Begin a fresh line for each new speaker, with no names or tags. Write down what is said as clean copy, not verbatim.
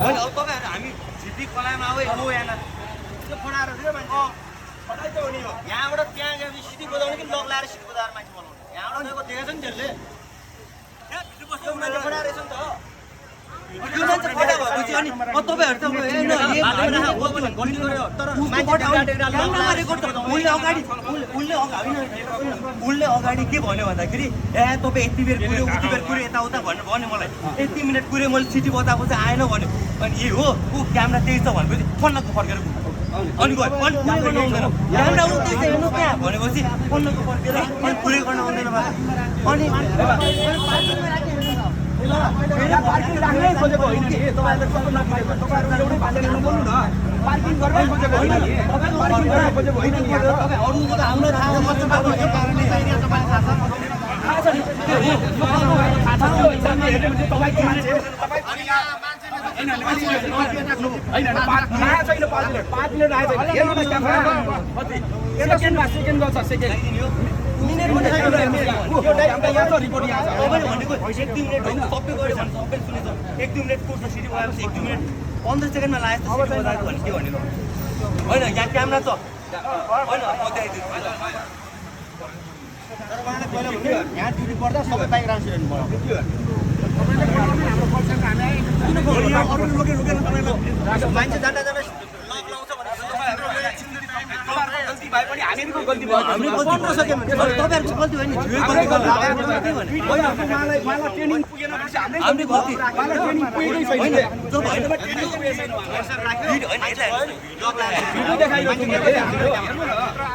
होइन अब तपाईँहरू हामी झिपी कलामा आऊ यहाँ त्यो फडाएर दियो मान्छे फटाइ त हो नि हो यहाँबाट त्यहाँ गएपछि सिटी बजाउने कि लक लाएर सिटी बजाएर मान्छे बोलाउने यहाँबाट गएको देखेको छ नि त्यसले त्यहाँ भित्र बस्नु मान्छे फडाएर रहेछ नि त त्यो मान्छे फटा भएपछि अनि तपाईँहरू त उसले अगाडि के भन्यो भन्दाखेरि ए तपाईँ यति बेर कुर्यो उति बेर कुर्यो यताउता भन्यो मलाई यति मिनट कुर्यो मैले सिटी बजाएको चाहिँ आएन भन्यो अनि ए हो ऊ क्यामेरा त्यही छ भनेपछि पल्लको फर्केर अनि गयो अनि कुरै गर्न आउँदैन क्यामेरा ऊ त्यही छ हेर्नु त्यहाँ भनेपछि पल्लको फर्केर अनि कुरै गर्न आउँदैन अनि
पार्किङ राख्नै खोजेको होइन नि तपाईहरुले कस्तो नपाएको तपाईहरुले एउटै भाषाले नबोल्नु न पार्किङ गर्नै खोजेको होइन नि तपाईहरु पार्किङ गर्न खोजेको होइन नि तपाईं अरूको त हामीलाई थाहा छ कस्तो बाटो यो कारणले चाहिँ तपाईलाई थाहा छ नि थाहा छ यो हिसाबले हेर्ने भने तपाईको मान्छे तपाई अनि यहाँ मान्छेले हैन राख्नु हैन नआए छैन 5 मिनेट आए छैन हेर्नु न क्यामेरा कति सेकेन्ड गर्छ सेकेन्ड मिनेट पनि छैन यो डाइरेक्ट यहाँ छ रिपोर्ट यहाँ छ
तपाईले भनेको 1-2 मिनेट होइन सबै गरे भने सबै सुनेछ 1-2 मिनेट कुर्छ सिटी बजाएपछि 1-2 मिनेट 15 सेकेन्डमा लाएछ सिटी बजाएको भने के भनेको होइन यहाँ क्यामेरा छ होइन म देखाइदिन्छु तर उहाँले पहिला भन्यो यहाँ ड्युटी पर्दा सबै बाइक राम्रोसित बनाउँछ
हाम्रो पर्सन हामी अरू लोकेर
मान्छे जाँदा जाँदा लक लाउँछ भने गल्ती भए पनि हामीको गल्ती भयो हामीले गल्ती सक्यो भने तपाईहरुको गल्ती होइन नि
उहाँलाई ट्रेनिङ पुगेन भने चाहिँ
हामीले गल्ती
उहाँलाई ट्रेनिङ पुगेकै छैन
त्यो भएन ट्रेनिङ पुगेको छैन होइन यसलाई लक लगाएर
भिडियो देखाइदिनु